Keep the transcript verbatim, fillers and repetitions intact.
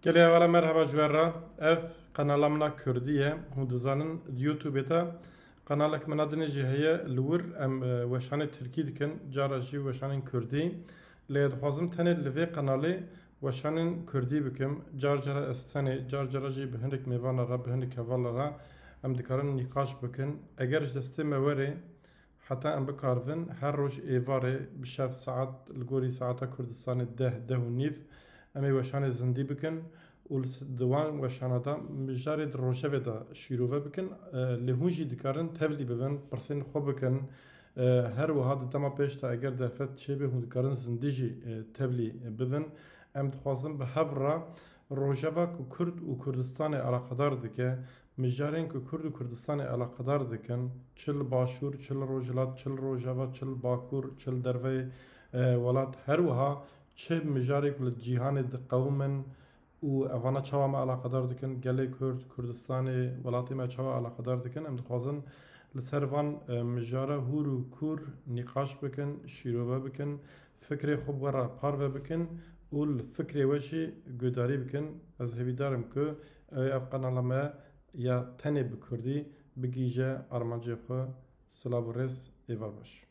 Gelê hevala, merheba ji we re. Ev qenala min a Kurdî ye. Hûn dizanin di YouTubeê de qenalek min a dinê jî heye li wir. Em, e, weşanê Tirkî dikin, cara jî weşanên Kurdî. Lê dixwazim tenê li vê qenalê weşanên Kurdî bikim. Car cara ez tenê, car cara jî bi hinek mêvana re, bi hinek hevala re em dikarin nîqaş bikin. Eger ji destê me were, heta em bikarivin her roj êvarê bi şev saet li gorî saeta Kurdistanê deh, deh û nîv em ê weşanê zindî bikin û li s-, di wan weşana de mijarê di rojevê de şîrove bikin. E, lê hûn jî dikarin tevlî bibin, pirsên xwe bikin. E, her wiha di dema pêş de eger derfet çêbe hûn dikarin zindî jî, e, tevlî bibin. Em dixwazin bi hev re rojeva ku Kurd û Kurdistanê eleqedar dike, mijarên ku Kurd û Kurdistanê eleqedar dikin, çi li Başûr, çi li Rojhilat, çi li Rojava, çi li Bakur, çi li derveyê, e, welat, her wiha çi mijarê ku li cîhanê diqewimin û evana çawa me eleqedar dikin, gelê Kurd, Kurdistanê, welatê me çawa eleqedar dikin, em dixwazin li ser van, e, mijara hûr û kûr nîqaş bikin, şîrove bikin, fikrê xwe bi we re parve bikin û li fikrê we jî guhdarî bikin. Ez hêvîdar im ku ew ê ev qenala me ya tenê bi kurdî bigihîje armancê xwe. Silav û rêz, êvar baş.